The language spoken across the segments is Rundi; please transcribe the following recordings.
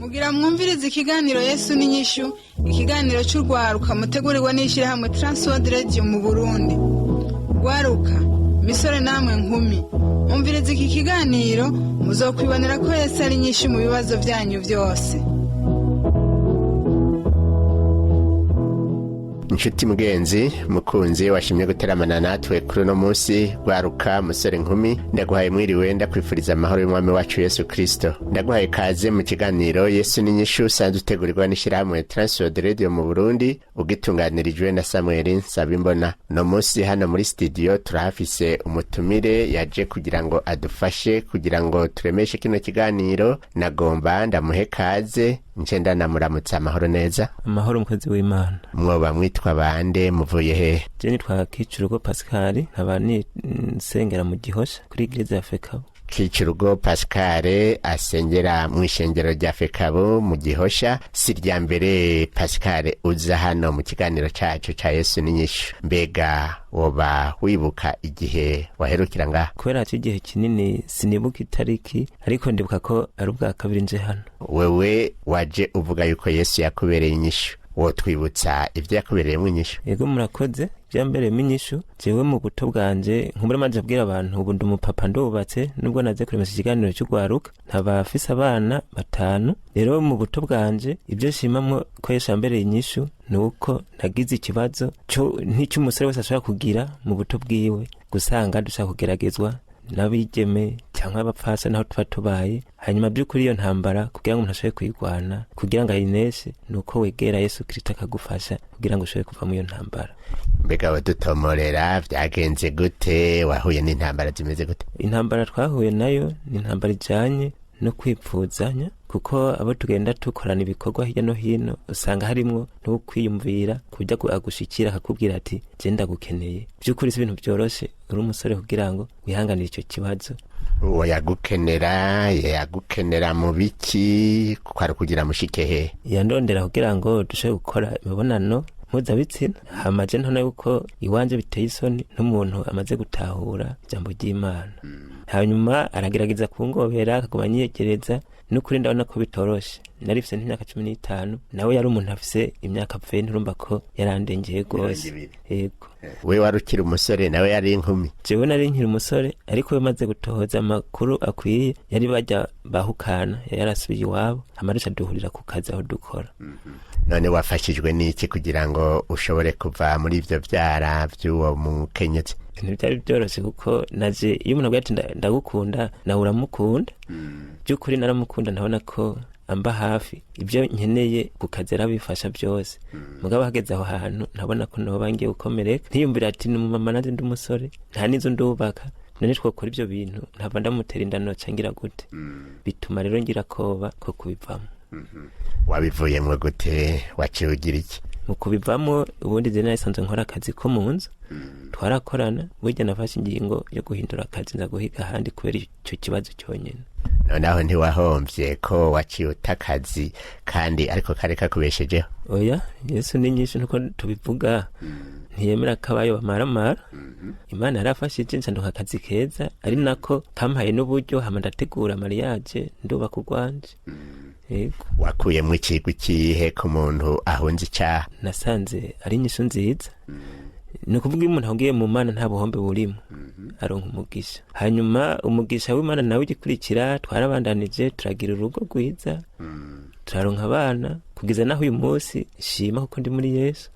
Mugira mwumvirize ikiganiro Yesu n'inyishu, ikiganiro cy'urwaruka mutegurirwa n'ishyirahamwe Transworld Radio mu Burundi. Rwaruka, misore namwe nkumi, umvirize iki kiganiro muzokwibonera ko Yesu ari inyishu mu bibazo byanyu byose. Inshuti mugenzi mukunzi washimye guteramana natwe kuri uno munsi, rwaruka, musore, nkumi, ndaguhaye mwiriwe, ndakwifuriza amahoro y'umwami wacu Yesu Kirisito. Ndaguhaye kaze mu kiganiro Yesu n'inyishu usanzwe utegurirwa n'ishyirahamwe Transworld Radio mu Burundi, ugitunganirijwe na Samuel Nsabimbona. Uno munsi hano muri studio turahafise umutumire yaje kugira ngo adufashe kugira ngo turemeshe kino kiganiro. Nagomba ndamuhe kaze, nce ndanamuramutsa. Amahoro neza? Amahoro, umukozi w'Imana. Mwoba mwitwa bande, muvuye hehe? Je nitwa Kicurugo Pascal, nkaba nisengera mu Gihosha kuri Eglise ya Fekabo. Kicurugo Pascal asengera mu ishengero rya Fekabo mu Gihosha. Si rya mbere Pascal uza hano mu kiganiro cacu ca Yesu n'inyishu. Mbega woba wibuka igihe waherukira ngaha? Kubera haciye igihe kinini sinibuka itariki, ariko ndibuka ko ari ubwa kabiri nje hano. Wewe waje uvuga yuko Yesu yakubereye inyishu, wotwibutsa ivyo yakubereyemwo inyishu? Yego, murakoze. Vyambereyemo inyishu, jewe mu buto bwanje, nkumbura manje abwira abantu, ubu ndi umupapa, ndubatse, nubwo naze kuremesha ikiganiro cy'urwaruka, nkaba afise abana batanu. Rero mu buto bwanje, ibyo nshimamwo ko Yesu yambereye inyishu ni uko nagize ikibazo nk'icy'umusore wese ashobora kugira mu buto bwiwe, gusanga dushaka kugeragezwa n'abigeme cyangwa abapfasa naho tuba tubaye. Hanyuma by'ukuri iyo ntambara, kugira ngo umuntu ashobore kuyirwana, kugira ngo ayineshe, ni uko wegera Yesu Kirisito akagufasha kugira ngo ushobore kuva muri iyo ntambara. Mbega wadutomorera vyagenze gute? Wahuye n'intambara zimeze gute? Intambara twahuye nayo ni intambara ijanye no kwipfuzanya, kuko abo tugenda dukorana ibikorwa hirya no hino usanga harimwo n'ukwiyumvira kujya agushikira akakubwira ati: "Je ndagukeneye." By'ukuri si ibintu byoroshe uri umusore kugira ngo wihanganire icyo kibazo. Uwo yagukenera, yagukenera mu biki? Kwari kugira mushike hehe? Yandondera kugira ngo dushobore gukora imibonano mpuzabitsina. Hama je ntona yuko iwanje biteye isoni n'umuntu amaze gutahura ijambo ry'Imana. Hanyuma aragerageza kungobera, akaguma anyiyegereza. N'ukuri ndabona ko bitoroshe. Narifise nk'imyaka 15, nawe yari umuntu afise imyaka 20, urumva ko yarandengeye rwose. Yego. We wari ukiri umusore, nawe yari inkumi? Jewe nari nkiri umusore, ariko we maze gutohoza amakuru akwiye, yari bajya bahukana, yari yarasubiye iwabo. Hama duca duhurira ku kazi aho dukora. None wafashijwe n'iki kugira ngo ushobore kuva muri ivyo vyara vy'uwo mukenyezi? Ntibyari byoroshye, kuko naje iyo umuntu aguye ati "Ndagukunda", nawe uramukunda. By'ukuri naramukunda, ntabona ko amba hafi, ibyo nkeneye ku kazi arabifasha byose. Mugabo hageze aho hantu ntabona ko noba ngiye gukomereka, ntiyumvira ati: "Ni umumama, nanjye ndi umusore, nta n'inzu ndubaka, none twokora ibyo bintu, ntava ndamutera inda, noca ngira gute?" Bituma rero ngira koba ko kubivamo. Wabivuyemwo gute? Waciye ugira iki? Mu kubivamo, ubundi je nari nkora akazi ko mu nzu, twarakorana. Burya nafashe ingingo yo guhindura akazi, nza guhiga ahandi kubera icyo kibazo cyonyine. Noneho ntiwahomvye ko waciye uta akazi kandi ariko kari kakubeshejeho? Oya, Yesu ni nyinshi nkuko tubivuga, ntiyemera ko abayo bamaramara. Imana yarafashije, nca ndonka akazi keza, ari nako kampaye n'uburyo. Hama ndategura mariage, ndubaka urwanje. Yego. Wakuyemwo ikigwa ikihe ku muntu ahunze icaha? Nasanze ari inyishu nziza. Ni ukuvuga iyo umuntu ahugiye mu Mana nta buhombe burimo, aronka umugisha. Hanyuma umugisha w'Imana nawe ugikurikira, twarabandanije turagira urugo rwiza. Turaronka abana kugeza naho uyu munsi shima kuko ndi muri Yesu.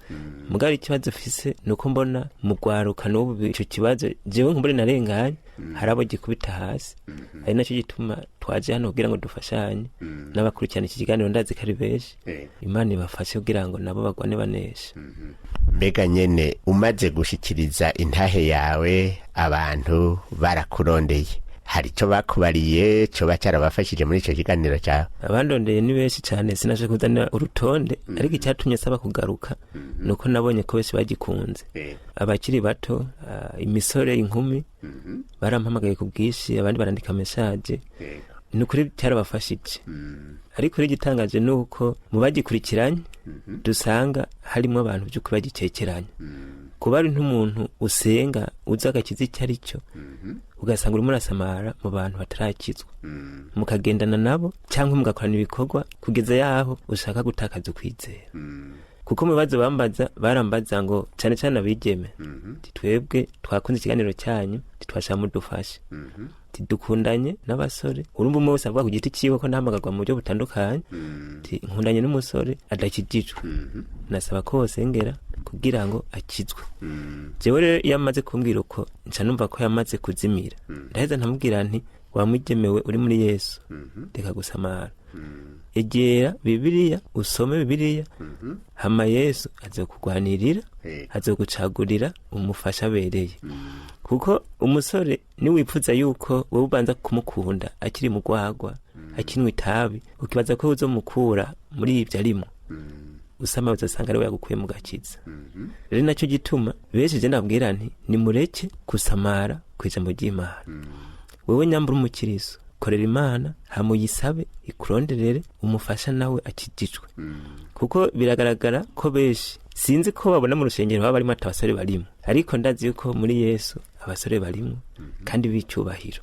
Mugabo ikibazo mfise ni uko mbona mu rwaruka n'ubu ico kibazo, jewe nkumbure narenganye, hari abo gikubita hasi. Ari nacyo gituma twaje hano kugira ngo dufashanye n'abakurikirana iki kiganiro, ndazi ko ari benshi. Imana ibafashe kugira ngo nabo bagwane banesha. Mbega nyene umaze gushikiriza intahe yawe, abantu barakurondeye, hari ico bakubariye coba carabafashije muri ico kiganiro cawe? Abandondeye ni benshi cyane, sinashe kuzana urutonde, ariko icyatumye saba kugaruka ni uko nabonye ko benshi bagikunze, abakiri bato, imisore, inkumi, barampamagaye ku bwinshi, abandi barandika message. Ni ukuri cyarabafashije. Ariko rero igitangaje ni uko mu bagikurikiranye dusanga harimo abantu by'ukuri bagicekeranya. Kuba ari nk'umuntu usenga, uzi agakiza icyo ari cyo, ugasanga urimo urasamara mu bantu batarakizwa, mukagendana nabo cyangwa mugakorana ibikorwa kugeza yaho ushaka gutakaza ukwizera. Kuko mu bibazo bambaza, barambaza ngo, cyane cyane abigeme, ati twebwe twakunze ikiganiro cyanyu, titwashaka mudufashe, tidukundanye n'abasore. Urumva umwe wese avuga ku giti cyiwe ko ntahamagarwa mu buryo butandukanye. Ati nkundanye n'umusore adakijijwe, nasaba ko wosengera kugira ngo akizwe. Jewe rero iyo amaze kumbwira uko, nca numva ko yamaze kuzimira. Ndaheza ntamubwira nti wamugemewe, uri muri Yesu, reka gusamara, egera Bibiliya, usome Bibiliya, hama Yesu azokugwanirira, azogucagurira umufasha abereye. Kuko umusore niwipfuza yuko wowe ubanza kumukunda akiri mu rwagwa, akinywa itabi, ukibaza ko uzomukura muri ibyo arimo, usama uzasanga ariwe yagukuye mu gakiza. Rero nacyo gituma benshi je ndabwira nti nimureke gusamara ku ijambo ry'Imana. Wewe nyambura umukiriso, korera Imana, hama uyisabe ikuronderere umufasha nawe akijijwe. Kuko biragaragara ko benshi, sinzi ko babona mu rusengero baba barimo ati abasore barimo, ariko ndazi yuko muri Yesu abasore barimo kandi b'icyubahiro.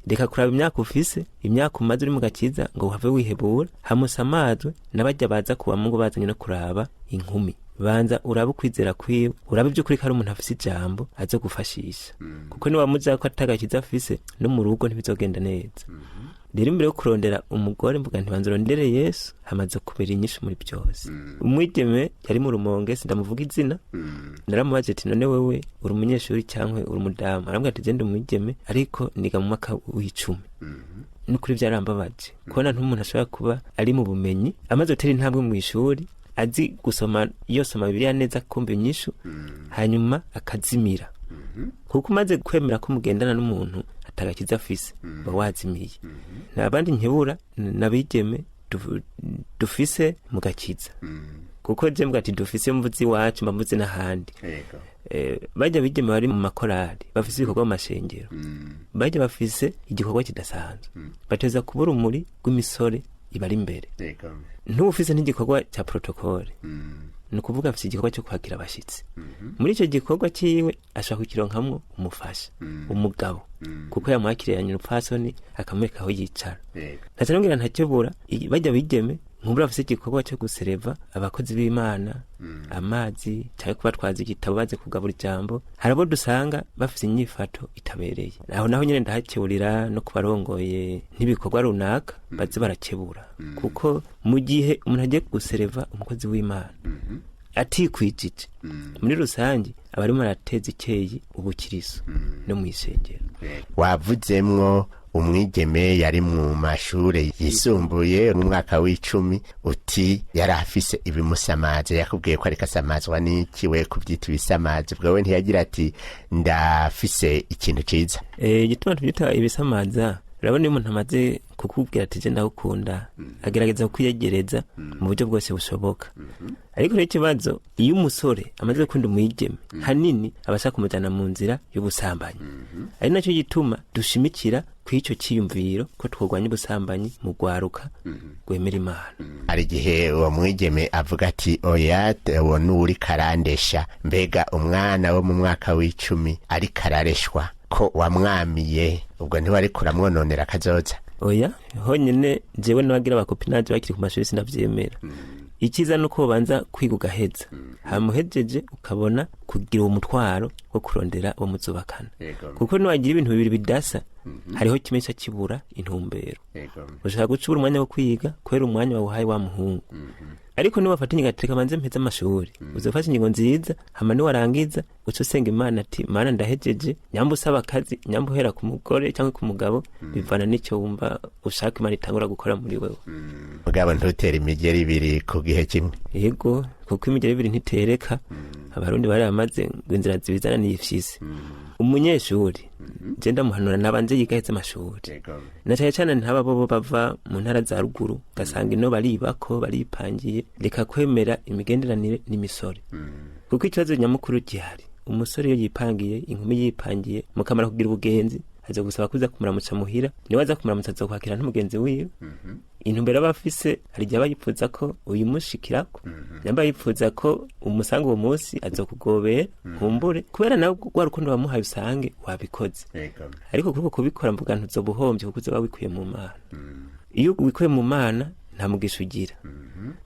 Reka kuraba imyaka ufise, imyaka umaze uri mu gakiza, ngo uhave wihebura, hamusamazwe n'abajya baza kuwa Mungu bazanye no kuraba inkumi. Banza urabe ukwizera kwiwe, urabe iby'ukuri ko ari umuntu afise ijambo aze gufashisha. Kuko niwamuza ko atagakiza afise, no mu rugo ntibizogenda neza. Rero imbere yo kurondera umugore, mvuga nti banza urondere Yesu, hamaze kubera inyishu muri byose. Umwigeme yari mu Rumonge, sindamuvuga izina, naramubaje ati none wewe uri umunyeshuri cyangwa uri umudamu? Arambwira ati genda umwigeme, ariko niga mu mwaka w'icumi. Nukuri byarambabaje kubona nk'umuntu ashobora kuba ari mu bumenyi, amaze gutera intambwe mu ishuri, azi gusoma, iyo soma Bibiliya neza, kumva inyishu, hanyuma akazimira. Kuko umaze kwemera ko mugendana n'umuntu atagakiza afise, uba wazimiye. Nta bandi nkebura n'abigeme dufise mu gakiza, kuko je mbwa ati dufise, mvuzi iwacu mba mvuze n'ahandi. Bajya bigeme bari mu makorali, bafise ibikorwa mu mashengero, bajya bafise igikorwa kidasanzwe, bateza kuba urumuri rw'imisore ibari imbere. Ntufise n'igikorwa cya protokole, ni ukuvuga afise igikorwa cyo kwakira abashyitsi. Muri icyo gikorwa cyiwe ashobora kukironkamwo umufasha, umugabo, kuko yamwakiranye urupfasoni, akamwereka aho yicara. Ntaca nongera ntakebura bajya bigeme nkubura bafise igikorwa cyo gusereva abakozi b'Imana amazi cyangwa kubatwaza igitabo baze kugabura ijambo. Hari abo dusanga bafise inyifato itabereye. Aho naho nyene ndahakeburira no kubarongoye n'ibikorwa runaka, baze barakebura, kuko mu gihe umuntu agiye gusereva umukozi w'Imana atikwijije, muri rusange aba arimo arateza ikeyi ubukiriso no mw'isengero. Wavuzemwo umwigeme yari mu mashure yisumbuye mu mwaka w'icumi, uti yari afise ibimusamaza. Yakubwiye ko ariko asamazwa n'iki? We kubyita ibisamaza, ubwo we ntiyagira ati ndafise ikintu ciza? Igituma tubyita ibisamaza, urabona iyo umuntu amaze kukubwira ati je ndagukunda, agerageza kukwiyegereza mu buryo bwose bushoboka. Ariko rero ikibazo, iyo umusore amaze gukunda umwigeme, hanini aba ashaka kumujyana mu nzira y'ubusambanyi. Ari nacyo gituma dushimikira ku icyo cyiyumviro ko twogwanya ubusambanyi mu rwaruka rwemera Imana. Hari igihe uwo mwigeme avuga ati oya, uwo n'uri karandesha. Mbega umwana wo mu mwaka w'icumi ariko arareshwa ko wamwamiye, ubwo ntiwari kuramwononera akazoza? Oya, honyine jewe n'abagira abakopinaje bakiri ku mashuri sinavyemera. Icyiza ni uko ubanza kwiga ugaheza, hama uhejeje ukabona kugira uwo mutwaro wo kurondera uwo muzubakana, kuko niwagira ibintu bibiri bidasa, hariho kimwe ca kibura intumbero. Ushaka guca ubura umwanya wo kwiga kubera umwanya wawuhaye wa muhungu. Ariko niwafata ingingo ati reka manze mpeze amashuri, uzofata ingingo nziza, hama niwarangiza uca usenga Imana ati Mana ndahejeje, nyamba usaba akazi, nyamba uhera ku mugore cyangwa ku mugabo, bivana n'icyo wumva ushaka Imana itangura gukora muri wewe. Mugabo ntutere imigeri ibiri ku gihe kimwe. Yego, kuko imigeri ibiri ntitereka. Abarundi bari bamaze ngo inzira zibizana niyifyisi. Umunyeshuri je ndamuhanura nabanze yiga aheze amashuri, na cane cane ntaba bobo bava mu ntara za ruguru, ugasanga ino baribako baripangiye. Reka kwemera imigenderanire n'imisore, kuko ikibazo nyamukuru gihari, umusore iyo yipangiye, inkumi yipangiye, mukamara kugira ubugenzi, aza gusaba kuza kumuramutsa muhira. Niwe aza kumuramutsa azokwakira nk'umugenzi wiwe. Intumbero aba afise, hari igihe aba yipfuza ko uyimushikirako, nyamba yipfuza ko umusanga uwo munsi azokugobera, nkumbure kubera nawe rwa rukundo wamuhaye usange wabikoze. Ariko kuri uko kubikora mvuga ntuzoba uhombye, kuko uzoba wikuye mu Mana. Iyo wikuye mu Mana nta mugisha ugira.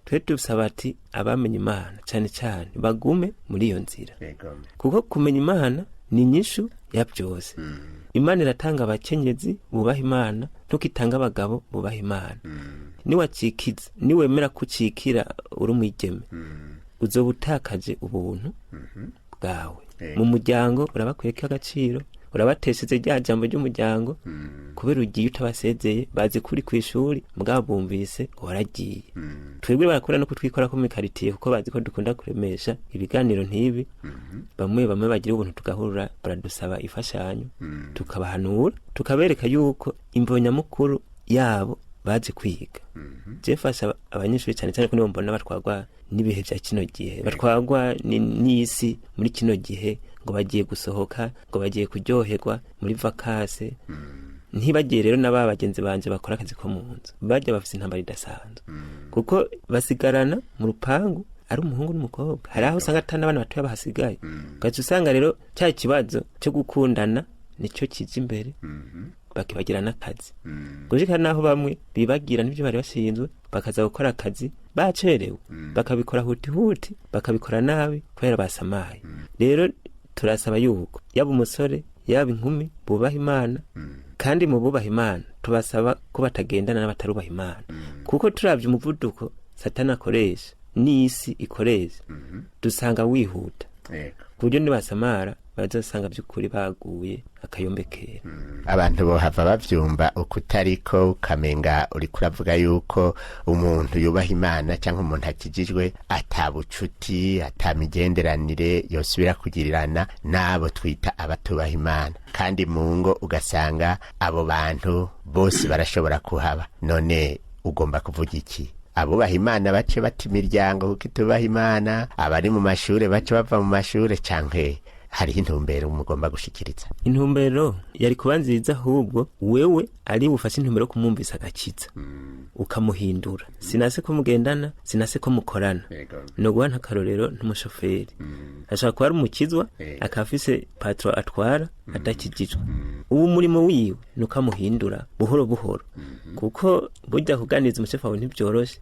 Twe dusaba ati abamenye Imana cane cane bagume muri iyo nzira, kuko kumenya Imana ni inyishu ya byose. Imana iratanga abakenyezi bubaha Imana, ntukitanga abagabo bubaha Imana. Niwacikiza, niwemera kucikira uri umwigeme, uzoba utakaje ubuntu bwawe mu muryango. Urabakweka agaciro, urabatesheje rya jambo ry'umuryango, kubera ugiye utabasezeye. Bazi ko uri kw'ishuri, mugabo bumvise ngo waragiye. Twebwe barakunda no kutwikora ko mw'ikaritiye, kuko bazi ko dukunda kuremesha ibiganiro ntibi. Bamwe bamwe bagira ubuntu tugahurura, baradusaba ifashanyo, tukabahanura, tukabereka yuko imvo nyamukuru yabo baje kwiga. Je fasha abanyeshuri cyane cyane ko nibo mbona batwagwa n'ibihe vya kino gihe, batwagwa n'isi muri kino gihe, ngo bagiye gusohoka, ngo bagiye kuryoherwa muri vacances. Ntibagiye rero n'aba bagenzi banje bakora akazi ko mu nzu, bajya bafise intambara idasanzwe, kuko basigarana mu rupangu ari umuhungu n'umukobwa. Hari aho usanga atari n'abana batoya bahasigaye, ugaca usanga rero cya kibazo cyo gukundana nicyo kija imbere, bakibagira n'akazi, gushika naho bamwe bibagira n'ibyo bari bashinzwe, bakaza gukora akazi bacerewe, bakabikora huti huti, bakabikora nabi kubera basamaye. Rero turasaba yuko yaba umusore yaba inkumi bubaha Imana, kandi mu bubaha Imana tubasaba ko batagendana n'abatarubaha Imana, kuko turavye umuvuduko Satani akoresha n'isi ikoresha, dusanga wihuta, ku buryo nibasamara bazosanga by'ukuri baguye akayombekera. Abantu bohava bavyumva ukutariko, ukamenga uriko uravuga yuko umuntu yubaha Imana cyangwa umuntu akijijwe ata bucuti, ata migenderanire yosubira kugirirana n'abo twita abatubaha Imana, kandi mu ngo ugasanga abo bantu bose barashobora kuhaba. None ugomba kuvuga iki? Abubaha Imana bace bata imiryango kuko itubaha Imana, abari mu mashure bace bava mu mashure, canke hariho intumbero mugomba gushikiriza? Intumbero yari kuba nziza ahubwo wewe ari bufashe intumbero yo kumwumvisa agakiza, ukamuhindura. Sinase ko mugendana, sinase ko mukorana. Noguha ntakarorero nk'umushoferi ashobora kuba ari umukizwa, akaba afise patro atwara adakijijwe. Ubu umurimo wiwe ni ukamuhindura buhoro buhoro, kuko burya kuganiriza umushefu wawe ntibyoroshe,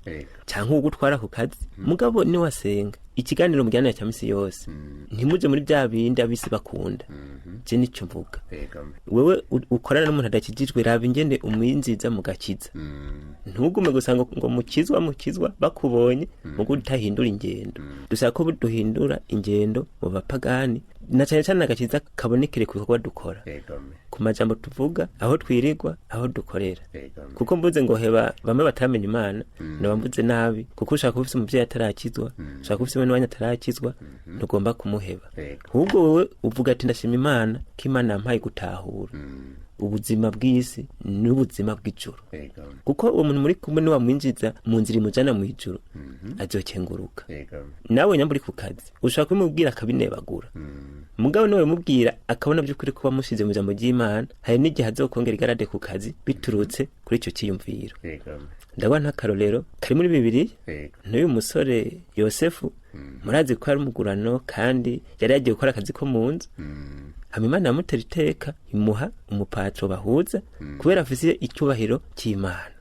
canke uwugutwara ku kazi. Mugabo niwasenga, ikiganiro mugiranira cya misi yose, ntimuje muri bya bindi abisi bakunda. Je nico mvuga, wewe ukorana n'umuntu adakijijwe, raba ingene umwinjiza mu gakiza. Ntugume gusa ngo mukizwa mukizwa bakubonye, mugo utahindura ingendo. Dusaba ko duhindura ingendo mu bapagani, na cane cane agakiza kabonekere ku bikorwa dukora, ku majambo tuvuga, aho twirirwa, aho dukorera. Kuko mvuze ngo heba bamwe batamenya Imana, noba mvuze nabi, kuko ushaka kuba ufise umuvyeyi atarakizwa, ushaka kuba ufise mwene wanyu atarakizwa, ntugomba kumuheba. Ahubwo wewe uvuga ati ndashima Imana ko Imana yampaye gutahura ubuzima bw'isi n'ubuzima bw'ijuru, kuko uwo muntu muri kumwe niwamwinjiza mu nzira imujana mu ijuru, azokenguruka. Nawe nyamba uri ku kazi, ushobora kubimubwira akabinebagura, mugabo niwe mubwira akabona by'ukuri ko wamushize mu ijambo ry'Imana, hari n'igihe azokongera igarade ku kazi biturutse kuri icyo cyiyumviro. Ndabona nk'akarorero kari muri Bibiliya n'uyu musore Yosefu. Murazi ko ari umugurano, kandi yari yagiye gukora akazi ko mu nzu, hama Imana yamutera iteka imuha umupatro bahuza kubera afise icyubahiro cy'Imana.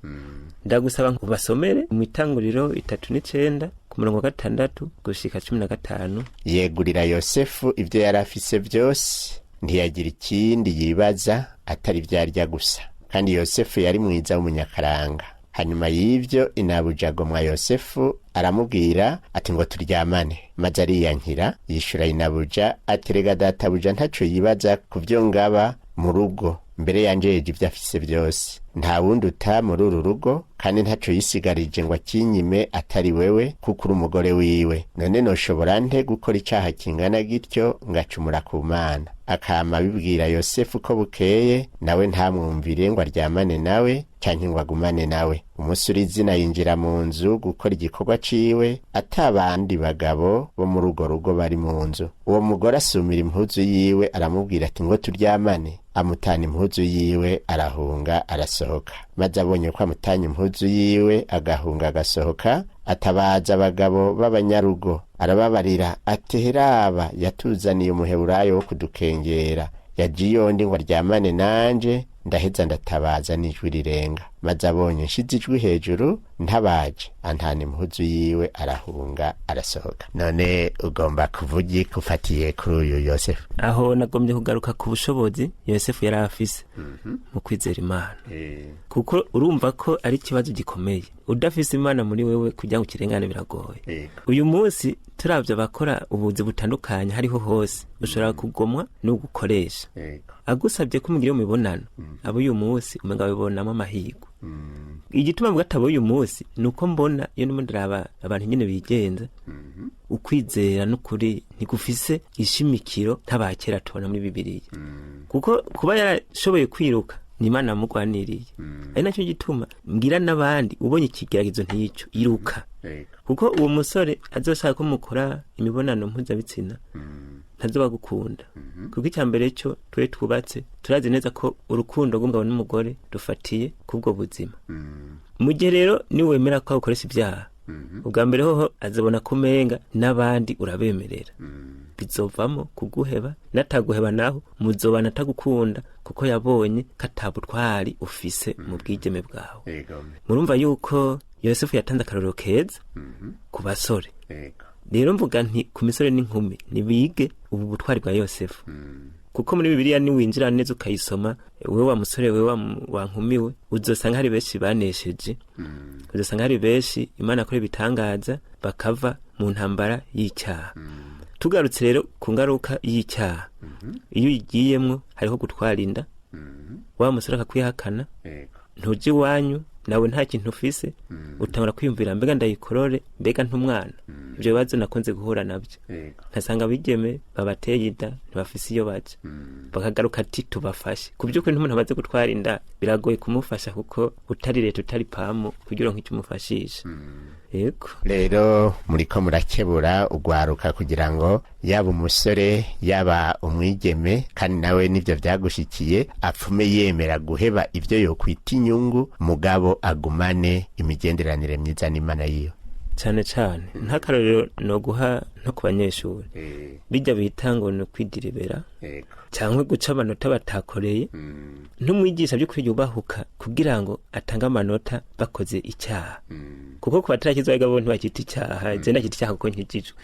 Ndagusaba ngo basomere mu Itanguriro 39. ku murongo wa 6 gushika 15. Yegurira Yosefu ibyo yari afise byose, ntiyagira ikindi yibaza atari ibyo arya gusa. Kandi Yosefu yari mwiza w'umunyakaranga. Hanyuma y'ibyo inabuja agomwa Yosefu, aramubwira ati: "Ngo turyamane." Maze ariyankira. Yishura inabuja ati: "Rega databuja ntaco yibaza ku byo ngaba mu rugo, mbere yanjeje ibyo afise byose. Nta wundi uta muri uru rugo, kandi ntaco yisigarije ngo akinyime atari wewe, kuko uri umugore wiwe. None noshobora nte gukora icaha kingana gityo ngacumura ku Mana?" Akama abibwira Yosefu ko bukeye, nawe ntamwumvire ngo aryamane nawe canke ngo agumane nawe. Umunsi uri izina yinjira mu nzu gukora igikorwa ciwe, ata bandi bagabo bo muri urwo rugo bari mu nzu. Uwo mugore asumira impuzu yiwe, aramubwira ati: "Ngo turyamane." Amutana impuzu yiwe, arahunga arasohoka. Maze abonye ko amutanye impuzu yiwe agahunga agasohoka, atabaza abagabo b'abanyarugo, arababarira ati: "Heraba, yatuzaniye umuheburayo wo kudukengera. Yaje iyondi ngo aryamane nanje, ndaheza ndatabaza n'ijwi rirenga. Maze abonye nshize ijwi hejuru ntabaje, antana impuzu yiwe, arahunga arasohoka." None ugomba kuvuga iki ufatiye kuri uyu Yosefu? Aho nagombye kugaruka ku bushobozi Yosefu yari afise mu kwizera Imana, kuko urumva ko ari ikibazo gikomeye. Udafise Imana muri wewe, kugira ngo ukirengane biragoye. Uyu munsi turavye abakora ubuzi butandukanye, hariho hose ushobora kugomwa n'ugukoresha agusabye ko mugira imibonano. Abo uyu munsi umenga babibonamo amahirwe. Igituma mvuga ati uyu munsi ni uko mbona iyo ndimo ndaraba abantu nyene bigenza, ukwizera n'ukuri ntigufise ishimikiro nk'abakera tubona muri Bibiliya, kuko kuba yarashoboye kwiruka ni Imana yamugwaniriye. Ari nacyo gituma mbwira n'abandi: ubonye ikigeragezo nk'icyo, iruka, kuko uwo musore azoshaka ko mukora imibonano mpuzabitsina ntazoba gukunda. Kuko icya mbere cyo, twe twubatse turazi neza ko urukundo rw'umugabo n'umugore rufatiye kubwo buzima. Mu gihe rero niwemera ko ukoresha ibyaha, ubwa mbere hoho azobona ko umenga n'abandi urabemerera, bizovamo kuguheba. Nataguheba naho muzobana atagukunda, kuko yabonye ko atabutwari ufise mu bwigeme bwawe. Murumva yuko Yosefu yatanze akarorero keza ku basore. Rero mvuga nti ku misore n'inkumi nibige ubu butwari bwa Yosefu, kuko muri Bibiliya niwinjira neza ukayisoma, wewe wa musore, wewe wa nkumi we, uzosanga hari benshi banesheje, uzosanga hari benshi Imana akora ibitangaza bakava mu ntambara y'icyaha. Tugarutse rero ku ngaruka y'icyaha, iyo uyigiyemwo hariho gutwara inda, wa musore akakwihakana, ntujya iwanyu nawe nta kintu ufise, utangura kwiyumvira: mbega ndayikorore, mbega ntumwana? Ibyo bibazo nakunze guhura nabyo, nkasanga abigeme babateye inda ntibafise iyo baja, bakagaruka ati: "Tubafashe." Ku by'ukuri n'umuntu amaze gutwara inda biragoye kumufasha, kuko utari leta, utari PAM kugira ngo icyo umufashisha. Yego. Rero muriko murakebura ugwaruka kugira ngo yaba umusore yaba umwigeme, kandi nawe nivyo vyagushikiye, apfume yemera guheba ivyo yokwita inyungu, mugabo agumane imigenderanire myiza n'Imana yiwe. Cyane cyane nk'akarorero no guha no ku banyeshuri, bijya bita ngo ni ukwidiribera cyangwa guca amanota batakoreye. N'umwigisha by'ukuri yubahuka kugira ngo atange amanota bakoze icyaha, kuko ku batarakizwa bo ntibakita icyaha. Je ndakita icyaha kuko nkijijwe.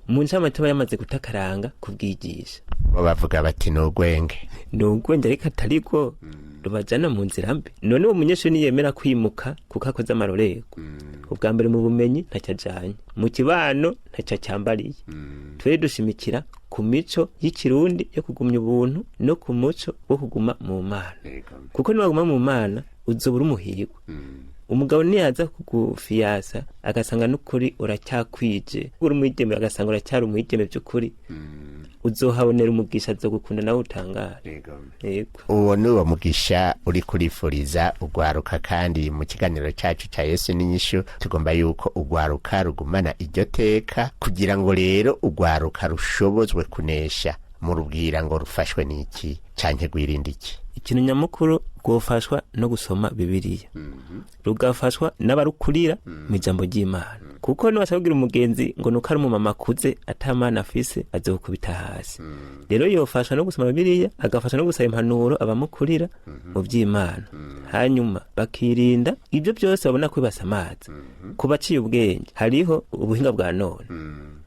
Mu ncamake aba yamaze gutakaranga kubwigisha. Bo bavuga bati ni ugwenge. Ni ubwenge, ariko atariko rubajana mu nzira mbi. None uwo munyeshuri niyemera kwimuka kuko akoze amarorerwa, ubwa mbere mu bumenyi ntacyo ajanye, mu kibano ntacyo acyambariye. Twe dushimikira ku mico y'ikirundi yo kugumya ubuntu no ku muco wo kuguma mu Mana, kuko niwaguma mu Mana uzobura umuhirwe. Umugabo niyaza kugufiyasa agasanga n'ukuri uracyakwije, uri umwigeme agasanga uracyari umwigeme by'ukuri, uzohabonera umugisha, azogukunda nawe utangara. Yego. Uwo ni uwo mugisha uri kurifuriza ugwaruka. Kandi mu kiganiro cyacu cya Yesu n'inyishu tugomba yuko ugwaruka rugumana iryo teka. Kugira ngo rero ugwaruka rushobozwe kunesha, murubwira ngo rufashwe n'iki canke rwirinda iki? Ikintu nyamukuru, rwofashwa no gusoma Bibiliya, rugafashwa n'abarukurira mu ijambo ry'Imana, kuko niwashaka kubwira umugenzi ngo nuko ari umumama akuze atamana afise, azokubita hasi. Rero yofashwa no gusoma Bibiliya, agafashwa no gusaba impanuro abamukurira mu by'Imana. Hanyuma bakirinda ibyo byose babona ko bibasamaza. Ku baciye ubwenge hariho ubuhinga bwa none,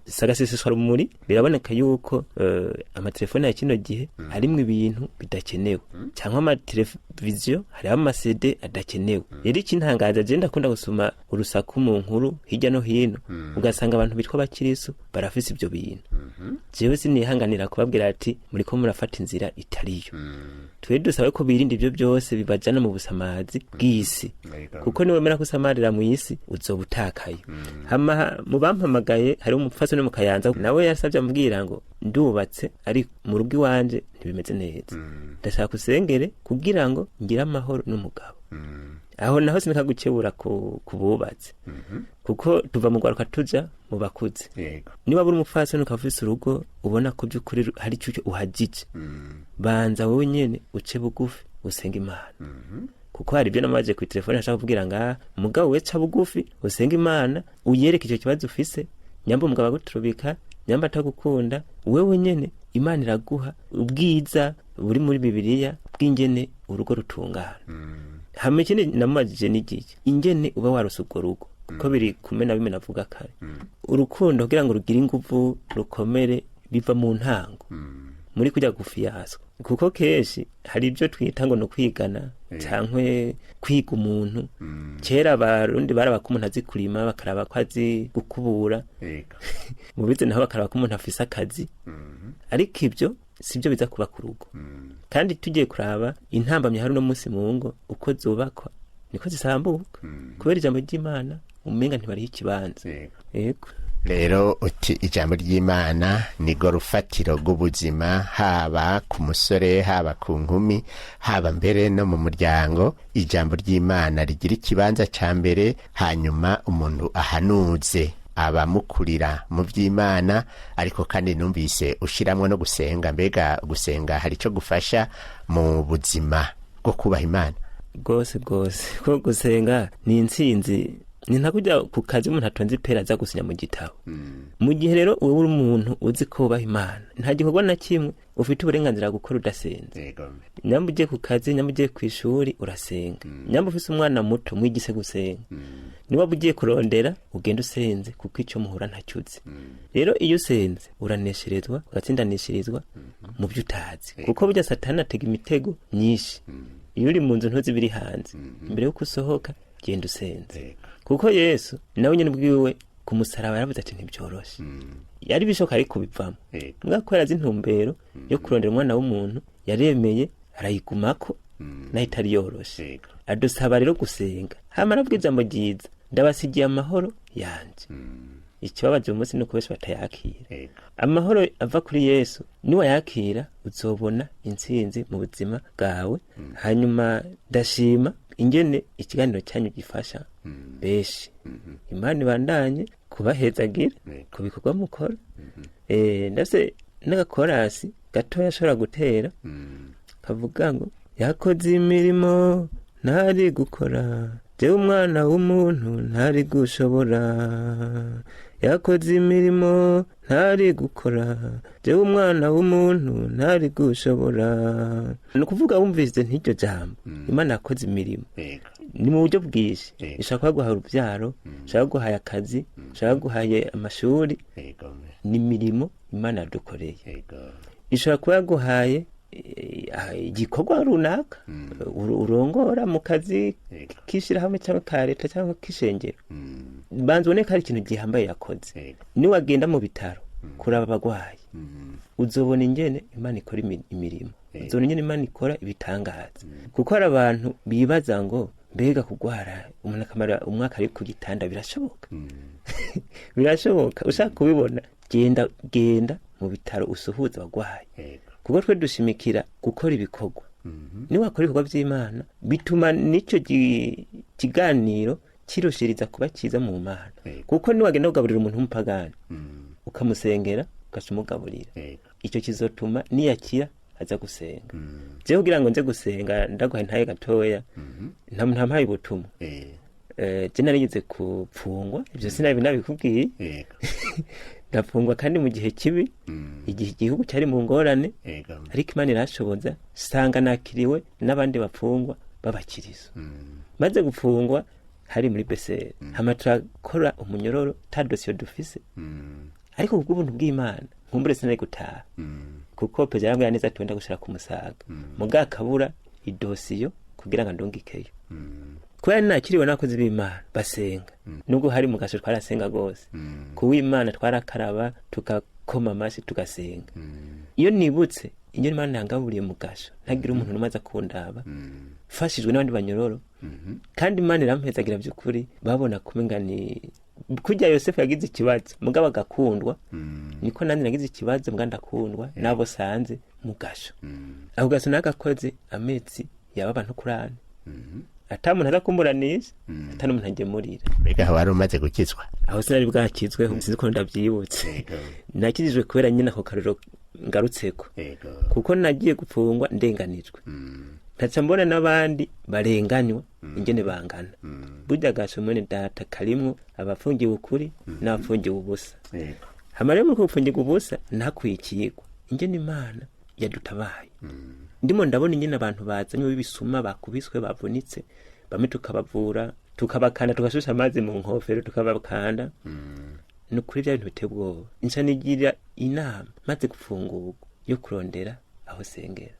sagaseseshwa rumuri. Biraboneka yuko amatelefone ya kino gihe harimwo ibintu bidakenewe, cyangwa amateleviziyo hariho amasede adakenewe. Rero ikintangaza, je ndakunda gusoma urusaku mu nkuru hirya no hino, ugasanga abantu bitwa abakirisu barafise ibyo bintu. Jewe sinihanganira kubabwira ati muriko murafata inzira itariyo. Twe dusaba ko birinda ibyo byose bibajana mu busamazi bw'isi, kuko niwemera kusamarira mu isi uzoba utakaye. Hama mu bampamagaye hariho umupfasoni mu Kayanza, nawe yasabye ambwira ngo ndubatse ariko mu rugo iwanje ntibimeze neza, ndashaka usengere kugira ngo ngire amahoro n'umugabo. Aho naho sinikagukebura ku bubatse, kuko tuva mu rwaruka tuja mu bakuze. Niba uri umupfasoni ukaba ufise urugo ubona ko by'ukuri hari icyo uhagije, banza wowe nyene uce bugufi usenge Imana, kuko hari ibyo namaze ku telefone ashaka kubwira ngaha. Mugabo we, ca bugufi usenge Imana, uyereke icyo kibazo ufise. Nyamba umugabo aguturubika, nyamba atagukunda, wewe nyene Imana iraguha ubwiza buri muri Bibiliya bw'ingene urugo rutungana. Hama ikindi namubajije n'igihe ingene uba warose urwo rugo, kuko biri kumwe na bimwe navuga kare. Urukundo kugira ngo rugire inguvu rukomere biva mu ntango muri kujya gufiyaswa, kuko kenshi hari ibyo twita ngo ni ukwigana cyangwa kwiga umuntu. Kera Abarundi baraba ko umuntu azi kurima, bakaraba ko azi gukubura, mu bize naho bakaraba ko umuntu afise akazi, ariko ibyo si byo biza kuba ku rugo. Kandi tugiye kuraba intambamyi hari uno munsi mu ngo, uko zubakwa niko zisambuka, kubera ijambo ry'Imana umenga ntibariho ikibanza. Yego. Rero uti ijambo ry'Imana nigo rufatiro rw'ubuzima, haba ku musore, haba ku nkumi, haba mbere no mu muryango. Ijambo ry'Imana rigira ikibanza cya mbere, hanyuma umuntu ahanuze abamukurira mu by'Imana. Ariko kandi numvise ushiramwo no gusenga. Mbega gusenga hari icyo gufasha mu buzima bwo kubaha Imana? Rwose rwose, ko gusenga ni intsinzi. Ni nka kujya ku kazi umuntu atonze ipera aza gusinya mu gitabo. Mu gihe rero wowe uri umuntu uzi ko wubaha Imana, nta gikorwa na kimwe ufite uburenganzira gukora udasenze. Nyamba ugiye ku kazi, nyamba ugiye ku ishuri, urasenga. Nyamba ufise umwana muto, mwigise gusenga. Niba ugiye kurondera, ugenda usenze, kuko icyo muhura ntacyo uzi. Rero iyo usenze uranesherezwa, ugatsindanishirizwa mu byo utazi, kuko burya Satani atega imitego myinshi. Iyo uri mu nzu ntuzi ibiri hanze. Imbere y'uko usohoka, genda usenze, kuko Yesu nawe nyine ubwiwe ku musaraba yaravuze ati ntibyoroshe, yari bishoboka ariko kubivamo. Mbwa ko yarazi intumbero yo kurondera umwana w'umuntu, yaremeye arayigumako nayo itari yoroshe. Adusaba rero gusenga. Hama aravuga ijambo ryiza: ndabasigiye amahoro yanje. Ikibabaje uyu munsi ni uko benshi batayakira amahoro ava kuri Yesu. Niwayakira uzobona intsinzi mu buzima bwawe. Hanyuma ndashima ingene ikiganiro cyanyu gifasha benshi. Imana ibandanye kubahezagira ku bikorwa mukora. Ndafise n'agakorasi gatoya ashobora gutera kavuga ngo: yakoze imirimo ntari gukora, jewe umwana w'umuntu ntari gushobora. Yakoze imirimo ntari gukora, jewe umwana w'umuntu ntari gushobora. Ni ukuvuga wumvise nk'iryo jambo, Imana yakoze imirimo ni mu buryo bwinshi. Ishaka kuguhaye urubyaro, ishaka kuguhaye akazi, ishaka kuguhaye amashuri, ni imirimo Imana yadukoreye. Ishobora kuba yaguhaye igikorwa runaka urongora mu kazi k'ishyirahamwe cyangwa ka leta cyangwa k'ishengero. Banza ubone ko hari ikintu gihambaye yakoze. Niwagenda mu bitaro kuraba abagwayi, uzobona ingene Imana ikora imirimo, uzobona ingene Imana ikora ibitangaza. Kuko hari abantu bibaza ngo mbega kugwara umuntu akamara umwaka ari ku gitanda birashoboka? Birashoboka. Ushaka kubibona, genda, genda mu bitaro usuhuze abagwayi, kuko twe dushimikira gukora ibikorwa. Niwakora ibikorwa by'Imana bituma n'icyo kiganiro kirushiriza kuba cyiza mu Mana, kuko niwagenda kugaburira umuntu w'umupagani, ukamusengera, ugaca umugaburira, icyo kizotuma niyakira aza gusenga. Jewe kugira ngo nze gusenga, ndaguhaye ntaye gatoya, ntampaye ubutumwa. Je narigeze kupfungwa, ibyo sinabi nabikubwiye. Ndafungwa kandi mu gihe kibi, igihe igihugu cyari mu ngorane, ariko Imana irashoboza sanga nakiriwe n'abandi bapfungwa. b'abakirizo. Maze gupfungwa hari muri beseri, hama turakora umunyororo ta dosiyo dufise, ariko kubw'ubuntu bw'Imana nkumbure sinari gutaha, kuko perezida yarambwira neza ati wenda gushira ku musaga muga kabura idosiyo kugira ngo andungikeyo, kubera nakiriwe n'abakozi b'Imana basenga. Nubwo hari mu gasho twarasenga rwose, kuw'Imana twarakaraba, tugakoma amashyi, tugasenga. Iyo nibutse iyo Imana yangaburiye mu gasho, ntagira umuntu n'umwe aza kundaba, mfashijwe n'abandi banyororo, kandi Imana irampezagira by'ukuri. Babona kumenga ni kurya Yosefu yagize ikibazo mugabo agakundwa, niko nanjye nagize ikibazo mbwa ndakundwa n'abo sanze mu gasho. Ako gasho nagakoze amezi yaba abantu kuri ane, ata muntu aza kumburanisha, ata n'umuntu agemurira. Mbega aho wari umaze gukizwa? Aho sinari bwakizwe, sinzi ukuntu ndabyibutse. Nakijijwe kubera nyine ako kariro ngarutseko, kuko nagiye gupfungwa ndenganijwe, ntaca mbona n'abandi barenganywa ingene bangana. Burya gasho mwene data karimwo abafungiwe ukuri n'abafungiwe ubusa. Hama rero muri gupfungirwa ubusa ntakwiye ikiyigwa ingene Imana yadutabaye. Ndimo ndabona ingene abantu bazanywe b'ibisuma, bakubiswe, bavunitse, bamwe tukabavura, tukabakanda, tugashusha amazi mu nkofero tukabakanda. Ni ukuri bya bintu biteye ubwoba. Nca nigira inama maze gufungurwa yo kurondera aho sengera.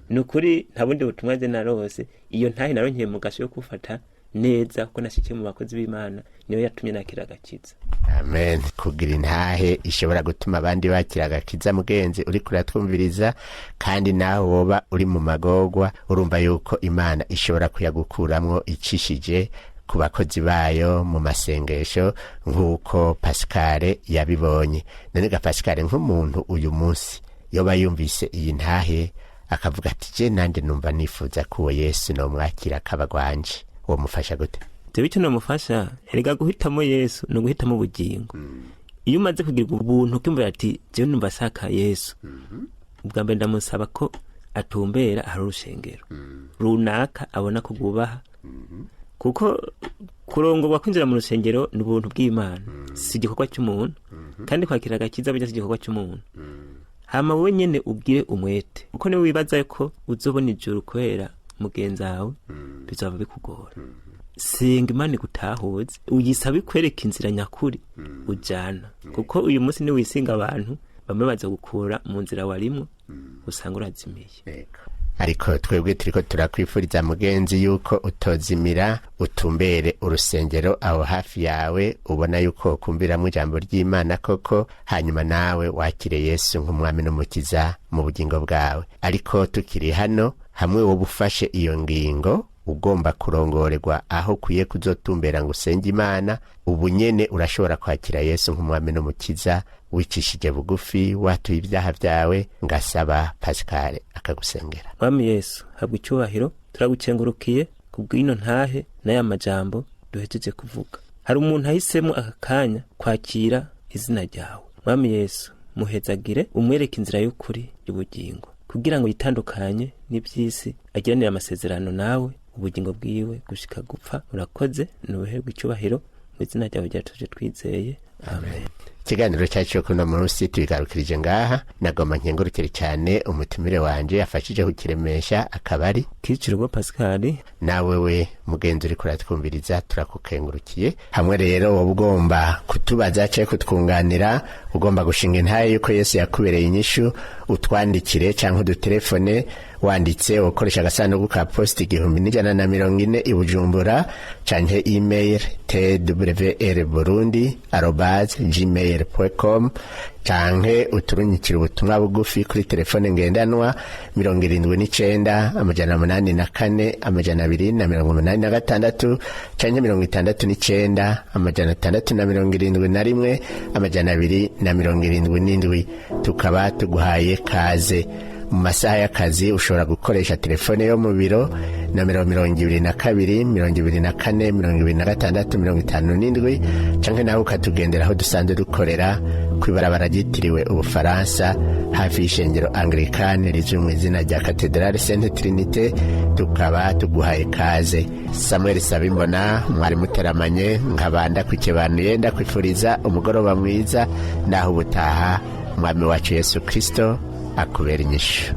Ni ukuri nta bundi butumwa nze narose, iyo ntahe naronkeye mu gasho yo gufata neza kuko nashikiye mu bakozi b'Imana, niyo yatumye nakira agakiza. Amen. Kugira intahe ishobora gutuma abandi bakira agakiza, mugenzi uri kuratwumviriza, kandi nawe woba uri mu magorwa, urumva yuko Imana ishobora kuyagukuramwo icishije ku bakozi bayo mu masengesho, nk'uko Pascal yabibonye. None ga Pascal, nk'umuntu uyu munsi yoba yumvise iyi ntahe akavuga ati je nanje numva nifuza ko uwo Yesu nomwakira akaba gwanje, uwo mufasha gute? Jewe icyo namufasha, erega guhitamo Yesu ni uguhitamo ubugingo. Iyo umaze kugirirwa ubuntu ukiyumvira ati jewe numva ashaka Yesu, ubwa mbere ndamusaba ko atumbera ahari urushengero runaka abona ko rwubaha, kuko kurongorwa kwinjira mu rusengero ni ubuntu bw'Imana, si igikorwa cy'umuntu. Kandi kwakira agakiza burya si igikorwa cy'umuntu. Hama wowe nyene ubwire umwete, kuko niwe wibaza ko uzobona ijuru kubera mugenzi wawe, bizaba bikugora. Senga Imana igutahuze, uyisabe ikwereka inzira nyakuri ujana, kuko uyu munsi niwisinga abantu bamwe baza gukura mu nzira warimwo, usanga urazimiye. Ariko twebwe turiko turakwifuriza mugenzi yuko utozimira, utumbere urusengero aho hafi yawe ubona yuko ukumviramwo ijambo ry'Imana koko, hanyuma nawe wakire Yesu nk'umwami n'umukiza mu bugingo bwawe. Ariko tukiri hano hamwe, wowe ufashe iyo ngingo ugomba kurongorerwa aho ukwiye kuzotumbera ngo usenge Imana, ubu nyene urashobora kwakira Yesu nk'umwami n'umukiza wicishije bugufi, watuye ibyaha byawe. Ngasaba Pascal akagusengera. Mwami Yesu, habwa icyubahiro, turagukengurukiye kubw'ino ntahe n'aya majambo duhejeje kuvuga. Hari umuntu ahisemo aka kanya kwakira izina ryawe. Mwami Yesu, muhezagire, umwereke inzira y'ukuri y'ubugingo, kugira ngo yitandukanye n'iby'isi, agiranire amasezerano nawe ubugingo bwiwe gushika gupfa. Urakoze, nubuherwe icyubahiro mu izina ryawe ryatuje twizeye, amen. Ikiganiro cyacu kuno munsi tubigarukirije ngaha. Nagomba nkengurukire cyane umutumire wanje yafashije kukiremesha, akaba ari Kicirwa Pascal. Nawe we mugenzi uriko uratwumviriza, turakukengurukiye. Hamwe rero woba ugomba kutubaza cyangwa kutwunganira, ugomba gushinga intahe yuko Yesu yakubereye inyishu, utwandikire cyangwa udutelefone. Wanditse ukoresha agasanduku ka posita 1140 i Bujumbura, canke email twr burundi@gmail.com, canke uturunyikira ubutumwa bugufi kuri telefone ngendanwa 79 804 286, canke 69 671 277. Tukaba tuguhaye kaze. Mu masaha y'akazi ushobora gukoresha telefone yo mu biro nomero 22 24 26 57, canke nawe ukatugendera aho dusanzwe dukorera kw'ibarabara ryitiriwe Ubufaransa, hafi y'ishengero Anglikane rizwi mu izina rya Katedrale Sainte Trinité. Tukaba tuguhaye kaze. Samuel Sabimbona mwari muteramanye, nkaba ndakwikebanuye, ndakwifuriza umugoroba mwiza. Naho ubutaha, Umwami wacu Yesu Kristo akubera inyishu.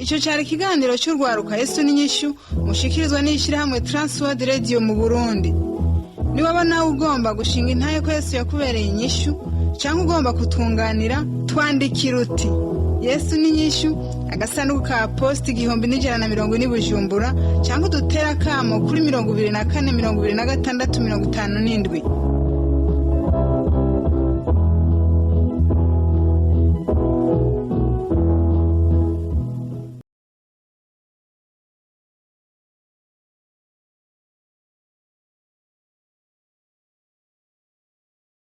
Icyo cyari ikiganiro cy'urwaruka Yesu n'inyishu, mushikirizwa n'ishyirahamwe Transworld Radio mu Burundi. Niwaba nawe ugomba gushinga intahe ko Yesu yakubereye inyishu, cyangwa ugomba kutunganira, twandikira uti: "Yesu n'inyishu", agasanduku ka posita 1140 Bujumbura, cyangwa udutere akamo kuri 24 26 57.